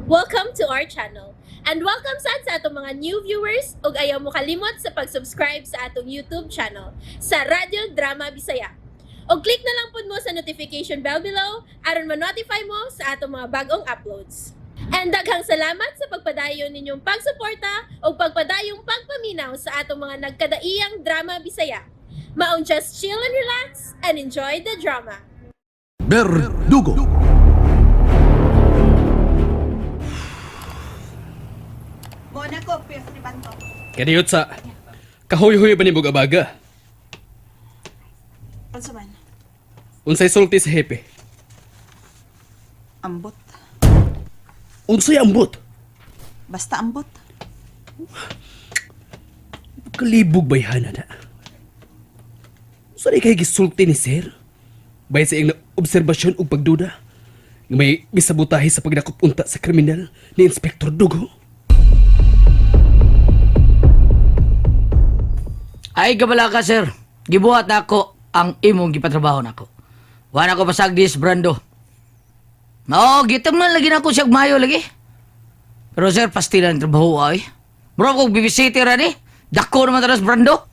Welcome to our channel. And welcome sad sa atong mga new viewers ug ayaw mo kalimot sa pag-subscribe sa atong YouTube channel sa Radyo Drama Bisaya. Og click na lang pud mo sa notification bell below aron ma-notify mo sa atong mga bagong uploads. And daghang salamat sa pagpadayon ninyong pagsuporta ug pagpadayong pagpaminaw sa atong mga nagkadaiyang drama Bisaya. Maong just chill and relax and enjoy the drama. Berdugo. Mo na ko, Pierre Banto. Kadiyot sa kahoy-hoy ba ni abaga? Unsa man? Unsay sulti sa hepe? Ambot. Unsay ambot? Basta ambot. Kalibog bayhana na. Unsa di kay gisulti ni sir? Bahin sa iyang obserbasyon ug pagduda nga may misabutahe sa pagdakop unta sa kriminal ni Inspektor Dugo. Ay, gabala ka, sir. Gibuhat na ako ang imong gipatrabaho nako. Wala ko pasagdis, Brando. Oo, gitam man lagi na ako siya mayo lagi. Pero sir, pastila ng trabaho ay. Bro, kung babysitter ani, dako naman taras, Brando.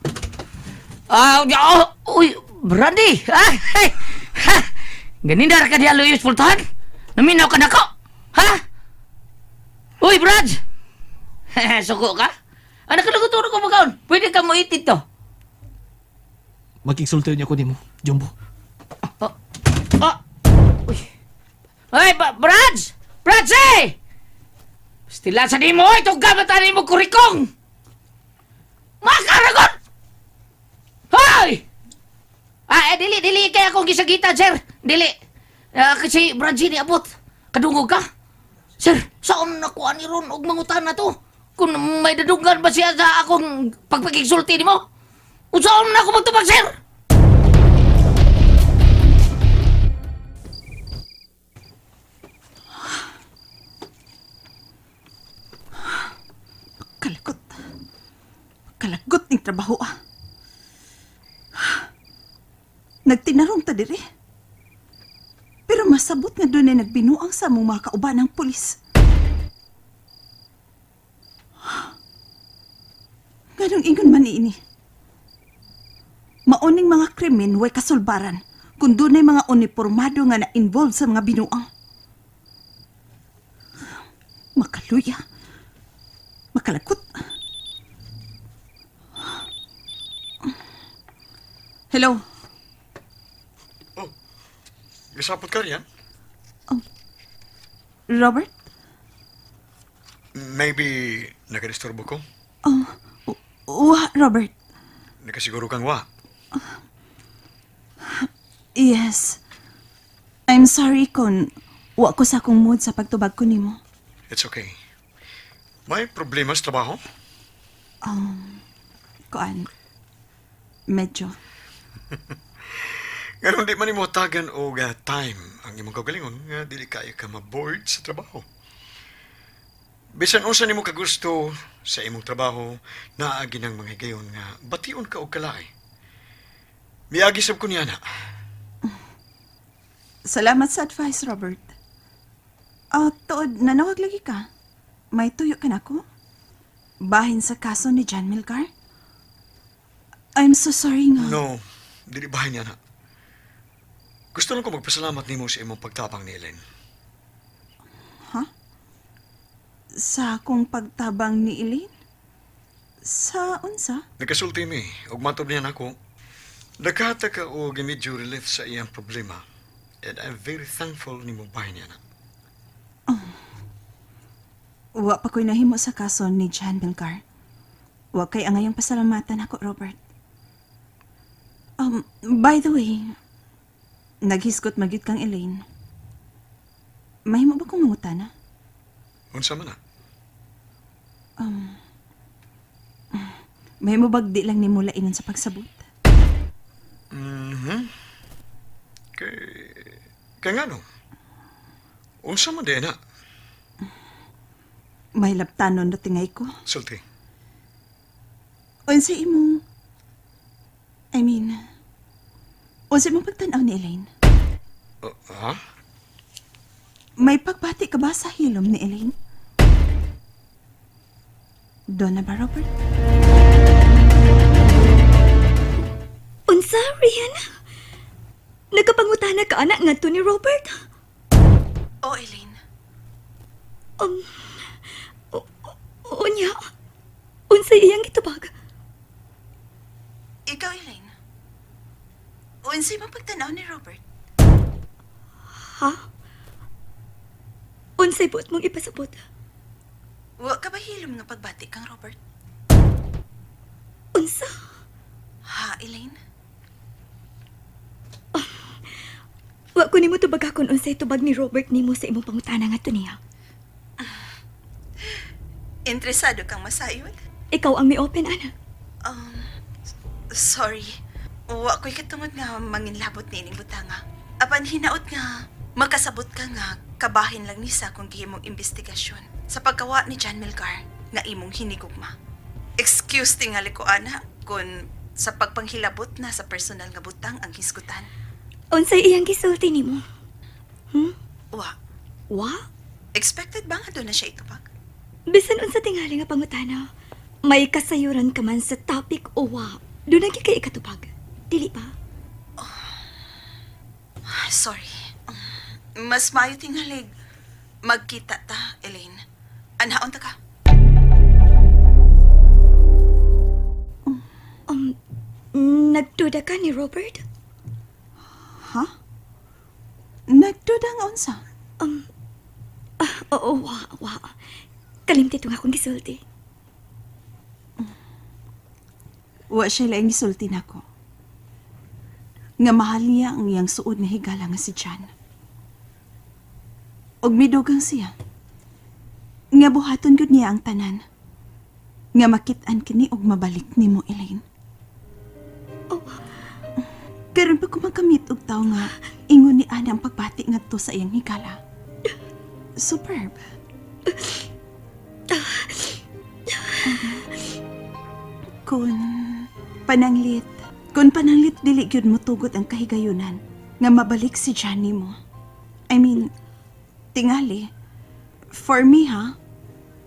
Ah, oh, uy, Brandy! Ah, hey, ha! Ganindar ka diya, Luis Pultahan? Naminaw ka nako! Ha? Uy, Brad! Suko ka? Ano ka naguturo ko magaon? Pwede ka mo itit to. Magigsulti niya ko nimo, Jumbo. Oh. Oh. Uy. Ay, ba Brad! Brad, eh! Stila sa nimo, oy! Itong gamatan nimo kurikong! Makaragon! Hoy! Ah, eh, dili, dili kaya akong gisagitan, sir. Dili. Ah, kasi Brad, ni abot. Kadungog ka? Sir, saan nakuha ni Ron og mangutan na to? Kung may dadunggan ba siya sa akong pagpagigsulti nimo? Unsaon na ako magtubag, sir? Kalagot. Kalagot ning trabaho ah. Nagtinarong ta diri. Pero masabot nga doon ay nagbinuang sa among mga kauban ng pulis. Ganong ingon man ini. Maoning mga krimen way kasulbaran kung dunay mga unipormado nga na-involved sa mga binuang. Makaluya. Makalagot. Hello. Gisapot ka riyan? Robert? Maybe nakadisturbo ko? Oh, wa, Robert. Nakasiguro kang wa. Yes. I'm sorry kung wa ko sa akong mood sa pagtubag ko nimo. It's okay. May problema sa trabaho? Kuan. Medyo. Ngayon di man nimo tagan og time ang imong kaugalingon nga dili kayo ka maboard sa trabaho. Bisan unsa nimo kagusto sa imong trabaho, naagi ng mga higayon nga bation ka og kalahi. Miagi sab ko niya na. Salamat sa advice, Robert. Ah, tuod, nanawag lagi ka. May tuyo ka na ko? Bahin sa kaso ni John Milgar? I'm so sorry nga. No, dili bahin niya na. Gusto lang ko magpasalamat nimo sa imong pagtabang ni Ellen. Sa akong pagtabang ni Elaine? Sa unsa? Nagkasulti mi, ug matod niya nako. Nagkata ka og medyo relief sa iyang problema. And I'm very thankful nimo bahin niya na. Wa pa ko'y nahimo sa kaso ni John Milgar. Wa kay angayang pasalamatan ako, Robert. By the way, naghisgot magyud kang Elaine. Mahimo ba kong mangutana? Unsa man na? Mahimo bag di lang nimo lainon sa pagsabot? Mhm. Kay kay ngano? Unsa man di na? May laptanon na tingay ko. Sulti. Unsa imong, I mean, unsa imong pagtan-aw ni Elaine? Ha? May pagbati ka ba sa hilom ni Elaine? Doon na ba, Robert? Unsa, Rian? Nagkapangutana ka anak ngadto ni Robert? Oh, Elaine. Unya. Unsa iyang gitubag? Ikaw, Elaine. Unsay man pagtanaw ni Robert? Ha? Unsay buot mong ipasabot? Wa ka ba hilom nga pagbati kang Robert? Unsa? Ha, Elaine? Wa ko nimo tubag akon unsay tubag ni Robert nimo sa imong pangutana ngadto niya. Interesado kang masayod? Ikaw ang mi-open ana. Sorry. Wa ko'y katungod nga manginlabot ni ining butanga. Apan hinaot nga makasabot ka nga kabahin lang ni sa kung gihimong investigasyon sa pagkawa ni John Milgar nga imong hinigugma. Excuse tingali ko ana kung sa pagpanghilabot na sa personal nga butang ang hisgutan. Unsay iyang gisulti nimo? Wa, Wa? expected ba nga doon na siya itubag? Bisan unsa tingali nga pangutana, may kasayuran ka man sa topic o wa. Doon ang kay ikatubag. Dili ba? Ah, sorry. Mas maayo tingalig. Magkita ta, Elaine. Anhaon ta ka. Nagduda ka ni Robert? Ha? Nagduda nga unsa? Ah, oo, wa, wa. Kalimti itong akong gisulti. Wa siya laing gisulti nako. Nga mahal niya ang iyang suod nga higala nga si John. Og midugang siya. Nga buhaton gud niya ang tanan. Nga makit-an kini og mabalik nimo, Elaine. Oh. Karon pa ko makamit og tawo nga ingon ni Ana ang pagbati ngadto sa iyang higala. Superb. Kun pananglit, kun pananglit dili gyud mo tugot ang kahigayunan nga mabalik si Johnny mo. I mean, tingali. For me ha,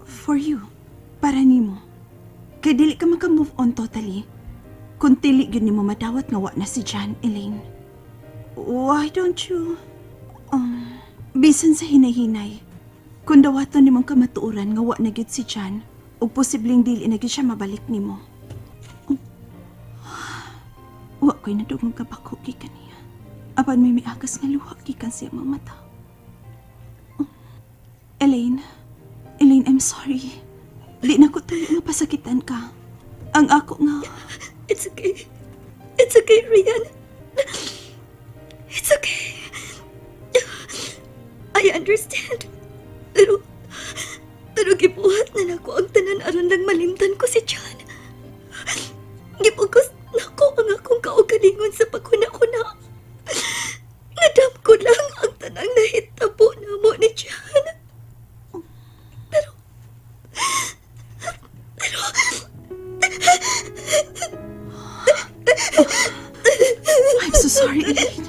for you, para nimo. Kay dili ka maka-move on totally. Kung dili gyud nimo madawat nga wa na si John, Elaine. Why don't you bisan sa hinay-hinay. Kung dawaton nimong kamatuoran nga wa na gyud si John, ug posibleng dili na gyud siya mabalik nimo. Wa ko'y nadugong kabako gikan niya. Apan may miagas nga luha gikan sa iyang mga mata. Elaine, Elaine, I'm sorry. Di na ko tuyo nga pasakitan ka. Ang ako nga, It's okay. It's okay, Rian. It's okay. I understand. Pero, pero gibuhat na nako ang tanan aron lang malimtan ko si John. Gipugos nako ang akong kaugalingon sa paghuna-huna. Nadam ko lang ang tanang nahitabo namo ni John. Pero, pero, I'm so sorry, Elaine.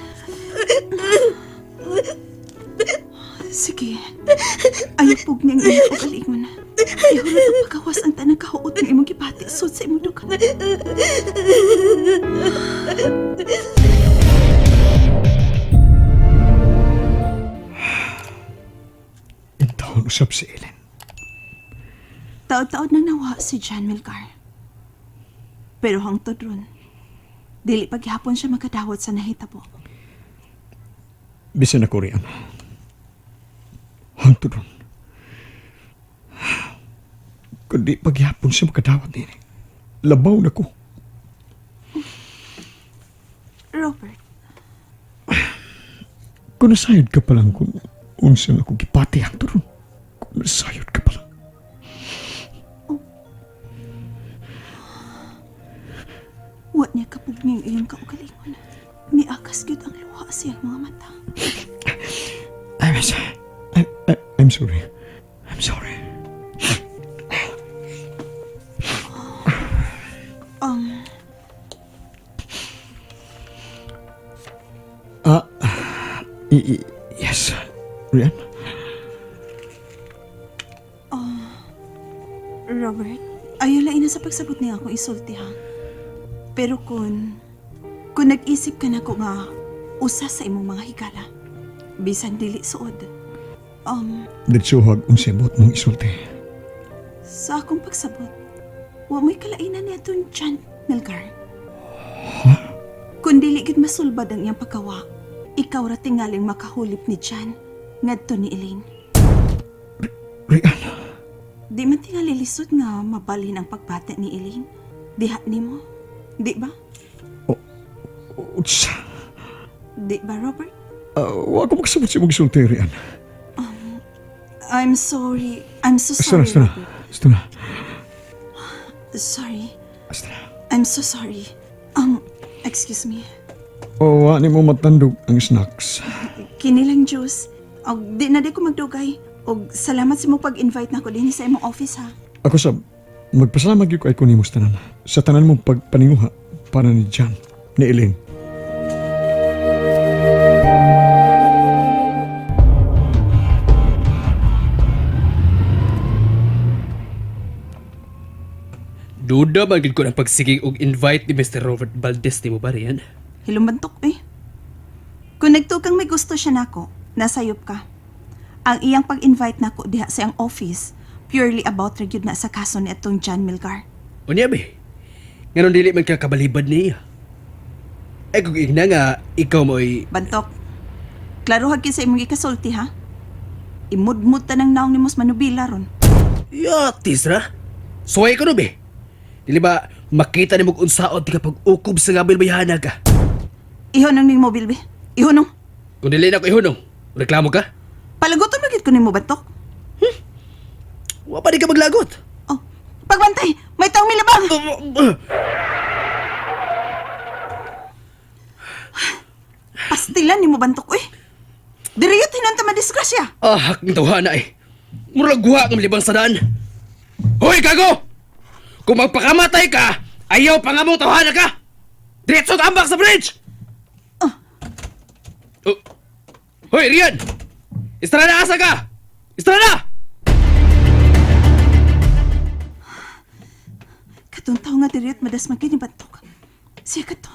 Sige. Ayupog niyang iyong kaugalingon. Ihulot ang pagawas ang tanang kahuot ng imong gibati sud sa imong dugang. Intawon usab si Ellen. Taod-taod nang nawa si John Milgar. Pero hangtod ron, dili paghapon siya makadawat sa nahitabo. Bisan ako riyan. Hangtod ron. Kundi pagyapon siya makadawat nini. Labaw na ko. Robert, Kung nasayod ka pa lang kung unsa nga ako gipati hangtod ron. Kung nasayod ka pa lang. wa niya kapugning iyong kaugalingon. Miakas gyud ang luha sa iyang mga mata. I'm sorry. I'm sorry. I'm sorry. Yes, Rian? Robert? Ayaw lain na sa pagsabot niya akong isulti ha. Pero kung nag-isip ka na ko nga usa sa imong mga higala, bisan dili suod. Diretsuhag unsay buot mong isulti. Sa akong pagsabot, wa mo'y kalainan niya itong John Melgar. Kung dili gid masulbad ang iyang pagkawa, ikaw ra tingaling makahulip ni John ngadto ni Elaine. Rian, Di man tingali lisod nga mabalhin ang pagbata ni Elaine. Diha nimo. Di ba? unsa? Di ba, Robert? Wa ko magsabot sa imong isulti, Rian. I'm sorry. I'm so Basta sorry, na, basta na. Robert. Basta na. Sorry. Basta na. I'm so sorry. Excuse me. O, wa nimo matandog ang snacks. Kinilang juice. Og di na di ko magdugay. Og salamat sa imong pag-invite nako dinhi sa imong office ha. Ako sa magpasalamat gyud ko ay nimo sa tanan. Sa tanan mong pagpaninguha para ni John, ni Elaine. Duda man gid ko ang pagsigig og invite ni Mr. Robert Valdez nimo ba Rian? Hilumbantok eh. Kung nagtukang may gusto siya nako, nasayop ka. Ang iyang pag-invite nako diha sa iyang office, purely about ra gyud na sa kaso ni atong John Milgar. Unya be. Nganon dili man ka kabalibad niya. Ay kung igna nga ikaw mo'y Bantok. Klaro hag sa imong gikasulti ha. Imudmud ta ng naong nimo sa manubila ron. Yatis ra. Suway ko no be. Dili ba makita nimo kung unsaon ti kapag ukob sa ngabil bayhana ka. Ihonong ning mobile be. Ihonong. Kung dili na ko ihunong, reklamo ka? Palaguton mo gid ko nimo bantok. Wa pa di ka maglagot. Oh, pagbantay, may taong milabang. Pastilan nimo bantok oy. Diriyo tinon ta madisgrasya. Ah, akong tawhana eh. Murag guha ng libang sa daan. Hoy, gago! Kung magpakamatay ka, ayaw pa nga mong tawhana ka! Diretso tambak sa bridge! Oh. Hoy, Rian! Estrada, asa ka! Estrada! Katong tao nga diriyot madasmag ni bantok. Siya kato.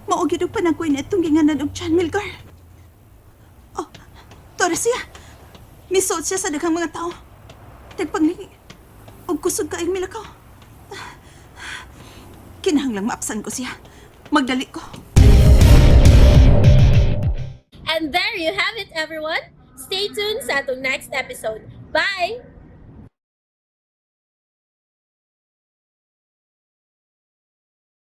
Mao gyud og panagkoy na itong ginganan og John Milgar. Oh, Tora siya. Misuot siya sa daghang mga tao. Nagpanglingi. Og kusog kaayong milakaw. Kinahanglang maapsan ko siya. Magdali ko. And there you have it, everyone. Stay tuned sa atong next episode. Bye!